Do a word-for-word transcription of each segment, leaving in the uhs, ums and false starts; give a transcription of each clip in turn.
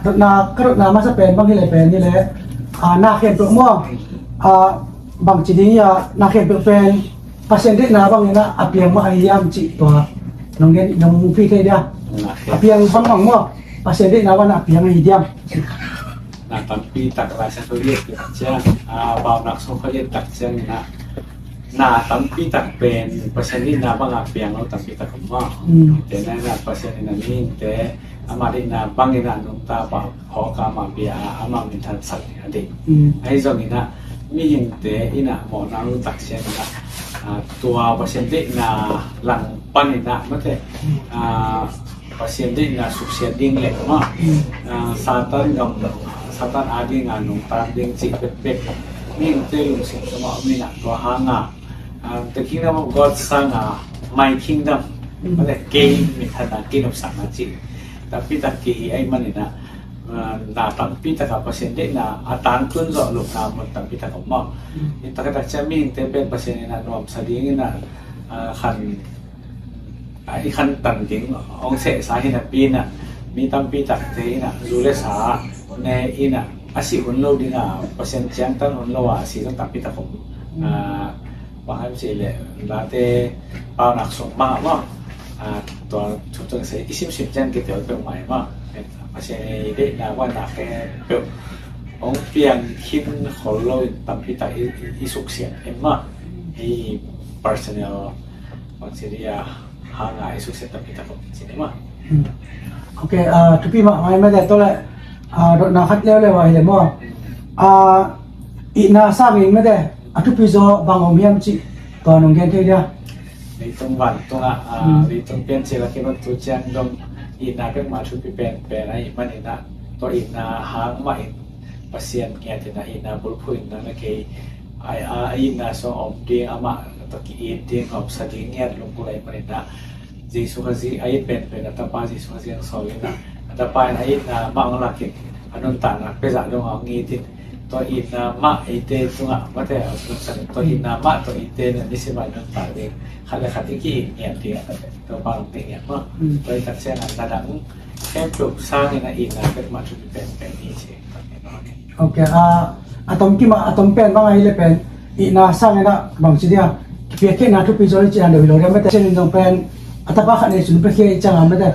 Dotna, ka dotna masa pen bang hi le pen hi le, ah, na khempeuh maw, ah, bang ci ding hi a, na khempeuh pen Pasian deihna bangin ah a piang mah ahi hiam cih tua nong gen, nong phi thei dia. A piang bangbang maw, Pasian deihna bangin ah a piang ahi diam? Na tampi tak Lai Siangtho i et tak ciang, ah, Paunak sung khat i et tak ciang in ah, na tampi tak pen Pasian deihna bangin a piang lo tampi tak om maw. Mm. Te na, na Pasian in ah mihingte ama deihna bangin ah nungta pah phawk a, ama bia a, ama minthansak ding a deih. Mm. Ahi zongin ah mihingte in ah mawhna lum tak ciangin ah, ah, tua Pasian deihna langpan in ah, mate, ah, Pasian deihna suksiat ding leh mah, ah, Satan gam, Satan a ding a nungta ding cih bekbek mihingte lungsim sungah om in ah, tua hang a, ah, the kingdom of God sang a, my kingdom, mate, kei minthanna, kei nopsakna cih tampi tak kihi ahih manin ah, ah, na tampi tak a Pasian deihna a tangtun zawh lohna mun tampi tak om maw. Hi tak tak ciang mihingte pen Pasian in ah nuamsa dingin ah, ah, khan a i khantan ding hong sehsa hi napi in ah, mi tampi takte in ah zu le sa ne in ah, a sih hun lo ding a, Pasian ciangtan hun lo a a si zong tampi tak om. Ah, bang hiam cih leh Late Paunak sung bang ah maw, ah, tua thutun se i simsim ciang kitel peuhmah hi maw. Pasian i deihna bangin na khempeuh hong piang khin khol lo in tampi tak i, i, i suksiat em maw. I personal, bang ci ding a, hang a i suksiat tampi tak om ci ni maw. Hmm. Ok, ah, thupi mahmah hi mate, tua leh, ah, dotna khat leuleu a hi leh maw. Ah, itna sangin mate, a thupi zaw bang om hiam cih tua nong gen thei dia? Leitung vantung ah, ah, leitung piancil a kipan tu ciang dong itna bek mah thupi penpen ahih manin ah, tua itna hang mah in Pasian ngiat in ah, itna bulphuh in nang le kei a, a, a itna sung om ding, amah tawh ki-it ding, hawmsa ding ngiat lungkul ahih manin ah, Jesu Khazih a it penpen a Tapa Jesu Khazih hong sawl in ah, a Tapa in a itna mah hong lak in, a nuntakna pia zah dong a hong it in, tua itna mah eite tungah mate a hong sak in, tua itna mah tawh eite in ah nisim a i nuntak ding, khat le khat i ki-it ngiat ding, tua pa hong deih ngiat mah. Tua i tak ciang a na dang khempeuh sangin a itna bek mah thupi penpen hi ci. Ok, ah, a tom kim ah, a tom pen bang ahi le pen, itna sangin ah bang ci dia, kipiakkhiatna thupi zaw hi ci a deuh hi lo dia, mate, cin in zong pen a Tapa khat nei cun piakhia i ciang a, mate.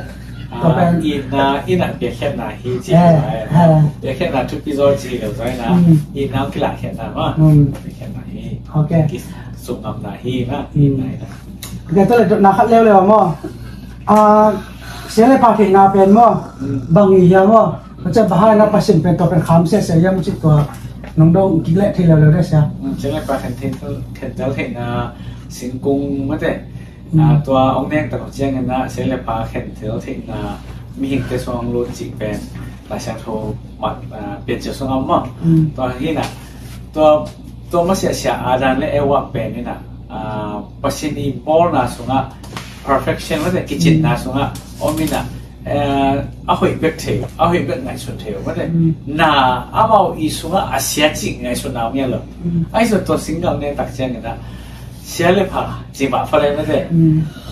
Tua pen itna in ah piakkhiatna hi ci. Eh, eh. Piakkhiatna thupi zaw ci hi lo zaw in ah, itna hong kilahkhiatna mah. Piakkhiatna hi. Ok. Kisuk ngamna hi mah. Itna in ah. Ok, tua leh dotna khat leuleu maw. Ah, sia le pha theihna pen maw, bang hi hiam maw? Macam bang hang in ah Pasian pen tua pen kham sese hiam cih tua nong dong kik leh thei leuleu dia sia. Hmm, sia le pha khen thei, khentel theihna singkung mate. Ah, tua hong neng tak ciangin ah sia le pha khentel theihna mihingte sung hong lut cih pen Lai Siangtho mat, ah, Piancil sung ah om maw. Tua hi in ah, tua, tua masiah sia Adam le Eva pen in ah, ah, Pasian i bawlna sungah, perfection mate, kicinna sungah om in ah, eh, a hoih bek thei uh, a hoih bek ngaihsun thei uh mate. Na amau i sungah a sia cih ngaihsutna om ngiat lo. Ahi zong tua single ne tak ciangin ah sia le pha ci mah pha le mate.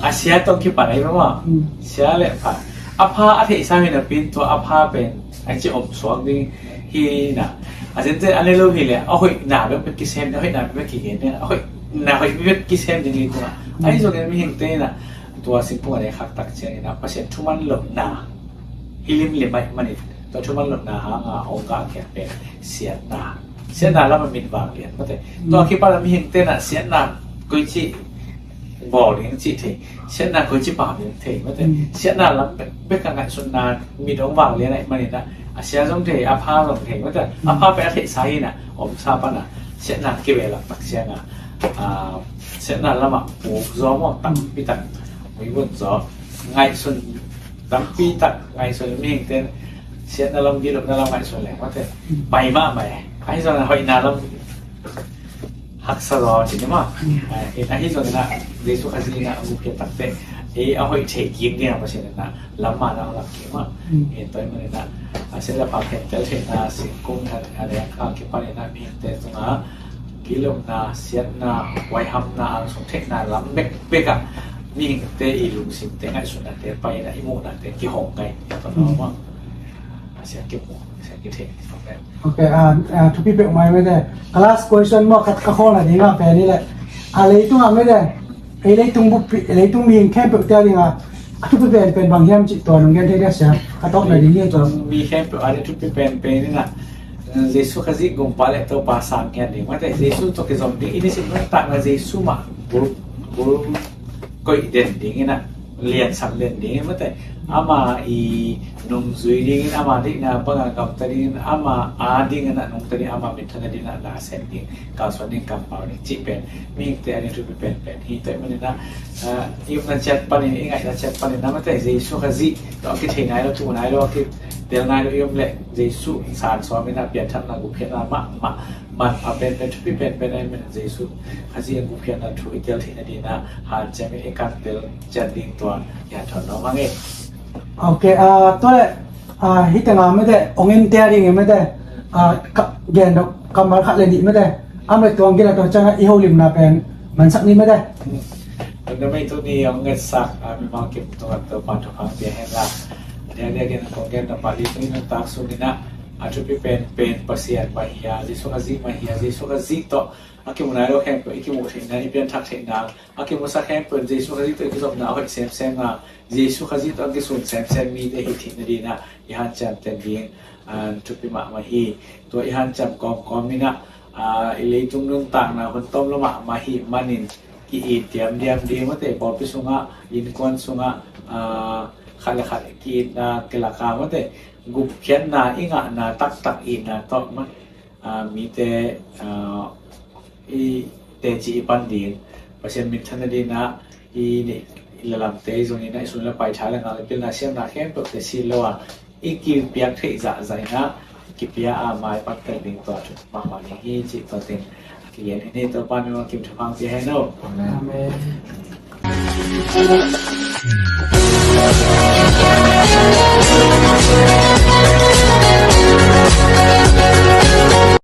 A sia tawh kipan ahi mah. Sia le pha, a pha a theihsa hi napi in tua a pha pen a ci om suak ding hi in ah, a zenzen a ne lo hi leh a hoihna bek bek kisem ding, a hoihna bek bek kigen ding, a hoihna hoih bek bek kisem ding hi tua. Ahi zongin mihingte in ah tua singkung a ne khak tak ciangin ah Pasian thuman lohna hi limlim ahih manin, tua thuman lohna hang a hong gahkhiat pen siatna, siatna lam a mit vak lian mate. Tua kipan a mihingte in ah siatna koici bawl ding cih thei, siatna koici pam ding thei mate. Siatna lam bek, bek a ngaihsutna mit hong vak lian ahih manin ah, a sia zong thei, a pha zong thei mate. A pha pen a theihsa hi in ah, omsa pan a siatna kivelak tak ciang a, ah, siatna lam ah puk zaw maw, tampi tak muivun zaw, ngaihsun tampi tak ngaihsun, mihingte in siatna lam, gilumna lam ngaihsun leng mate, pai mahmah e. Ahi zongin a hoihna lam haksa zaw ci ni maw. Ahi zongin ah Jesu Khazih in ah a gupkhiat tak teh ei a hoih thei kik ding a Pasian in ah lam man a hong lak kik maw. Tua ahih manin ah a sia le pha khentel theihna singkung a ne khak kipan in ah mihingte tungah gilumna, siatna, huaihamna, angsung theihna lam bekbek ah mihingte i lungsimte, ngaihsutnate pai in ah i muhnate kihong ngai. Tua maw. Sia kimu, sia kithei. Okay, ah, ah, thupi peuhmah mete. Ka last question maw, ka, ka khawlna dingah pen hi leh. Ah, leitung ah mete. Ei leitung bup, leitung mi khempeuh te a dingah a thupi penpen bang hiam cih tua nong gen thei dia sia. Ka tawpna ding hi tua. Mi khempeuh a ding thupi penpen hi na. Jesu Khazih Gumpa le Topa sang ngiat ding mate. Jesu tawh kizom ding. I nisim nuntakna Jesu mah bul, bul koih den ding hi na. Liansak den ding hi mate. Ama i nungzui dingin, ama deihna banga gamta dingin, ama a dingin a nungta ding, ama minthanna dingin a na sem ding, kalsuan ding, kampau ding cih pen mihingte a ding thupi penpen hi. Tua ahih manin ah, ah, i upna ciat panin, i ngaihna ciat panin ah mate, Jesu Khazih tawh a kithei nai lo, tu nai lo, a kitel nai lo i om leh Jesu san sawm in ah pianthakna, gupkhiatna mahmah man a penpen, thupi penpen ahih manin Jesu Khazih a gupkhiatna thu i tel theihna dingin ah hanciam in i kantel ciat ding tua i hanthawn nuam hang e. Ok, ah, tua leh, ah, hih tengah mete, hong en tia ding mete, ah, ka, gen dok kammal khat le nih mete, a mete tuang gila tua ciangah i holimna pen mansak ni mete. Tunda mei tuni hong ngetsak, ah, mimal kim tungah Topa thupha pia hen la. Dia dia gen kong gen dok pah li tuni nuntak sungin ah, a thupi penpen Pasian mah hi a, Jesu Khazih mah hi a, Jesu Khazih tawh a kimu nai lo khempeuh i kimuh theihna, i pianthak theihna, a kimusak khempeuh in Jesu Khazih tawh i kizopna a hoih semsem a, Jesu Khazih tawh a kisun semsem mite hi theihna dingin ah i hanciam ten ding, ah, thupi mahmah hi. Tua i hanciam kawmkawm in ah, ah, i leitung nuntakna hun tawm lo mahmah hi manin ki-it diamdiam ding mate, pawlpi sungah, innkuan sungah, ah, khat le khat ki-itna kilak a mate, gupkhiatna i ngahna taktak itna tawh mah, ah, mite, ah, i teci i pan ding, Pasian minthanna dingin ah i neih i lalamte zongin ah i sun le pai, tha le ngal le pilna siamna khempeuhte si lo a, i kipiak theih zahzah in ah kipia a maipat tel ding tua thu mahmah ding hi cih tua teng kigen hi. Topa mimal kim thupha pia hen o. Amen.